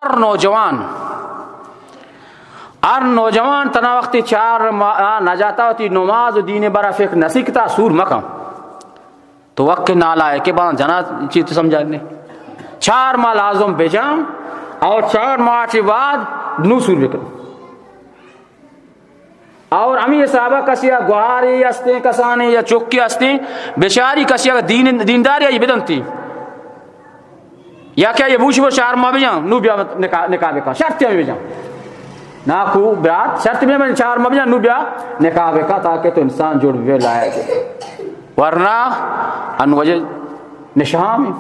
ہر نوجوان، ہر نوجوان تنا وقتی چار ماہ نجاتا وتی نماز و دین برا فکر نسکتا سور مکن۔ تو وقت نالائق بان جنا چی تو سمجھا نے۔ چار ماہ لازم بجان اور چار ماہ کے بعد نو سور بکن۔ اور ہمیں حسابہ کسی گواری ہستیں کسانی یا چکی ہستیں، بیچاری کسی دین، دینداری آئی بدنتی۔ یا کہ یہ بوش بر چار ماہ بجان، نو بیا نکاح، نکاح بکا، شرط ہمیں بجان۔ نا کو برات، شرط میں من چار ماہ بجان، نو بیا نکاح بکا، تاکہ تو انسان جوڑ بے لائق۔ ورنہ ان وجہ نشہ ہمیں۔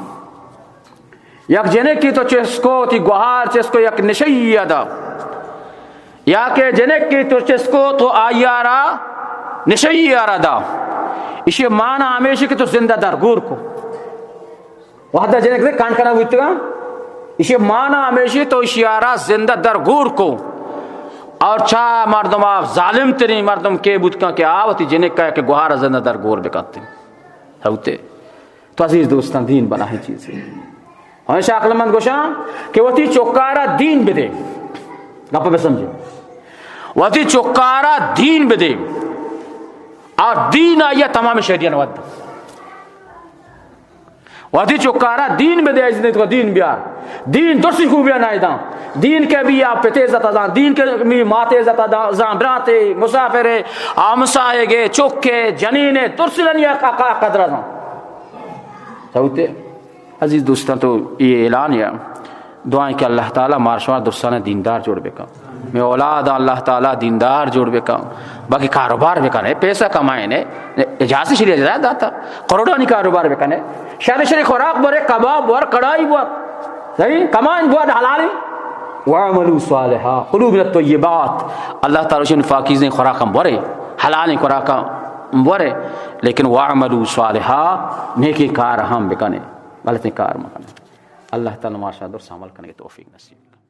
یک جنکی تو چسکو، تی گوہار چسکو، یک نشئی ادا۔ یا کہ جنکی تو چسکو، تو آیارا نشئی آرا دا۔ اشی مانا ہمیشی کہ تو زندہ درگور کو۔ وحدہ جنک دے کان کنا بوتگا۔ اشی مانا ہمیشی تو اشی آرا زندہ درگور کو۔ اور چا مردم آ ظالم ترین مردم کے بوتگا کہ آ وتی جنک کا کہ گوہارا زندہ درگور بکتے۔ ہوتے۔ تو عزیز دوستان، دین بلاہیں چیزے۔ ہمیشہ عقل مند گوشاں کہ وتی چکارا دین بدے۔ گپ بسمجھے۔ وتی چکارا دین بدے۔ اور دین آیا تمام شہریان ود۔ وتی چکارا دین بدے، عزیز تو دین بیار۔ دین درسی خوبیاں نائداں۔ دین کے بھی آپ پتے عزت داں۔ دین کے بھی ماتے عزت داں۔ زاں براتے، مسافرے، ہمساہگے، چکے، جنینے، درسی لنی قدر داں۔ سوتے۔ عزیز دوستان، تو یہ اعلان یا دعائیں کہ اللہ تعالی مار شما درستان دیندار جوڑ بکن۔ میں اولاد اللہ تعالی دیندار جوڑ بکن۔ باقی کاروبار بکن، پیسہ کمائیں، اجازت شریعت اجازت داتا۔ کروڑانی کاروبار بکن۔ شر شر خوراک بورے، کباب بور، کڑائی بور۔ صحیح؟ کمائیں بور حلالیں۔ واعملوا صالحا، کلوا من الطیبات۔ اللہ تعالی شن پاکیزیں خوراکاں بورے، حلالیں خوراکاں بورے، لیکن واعملوا صالحا، نیکیں کار ہم بکنے، غلطیں کار مکنے۔ اللہ تعالی مارا شما درست عمل کنگے توفیق نصیب۔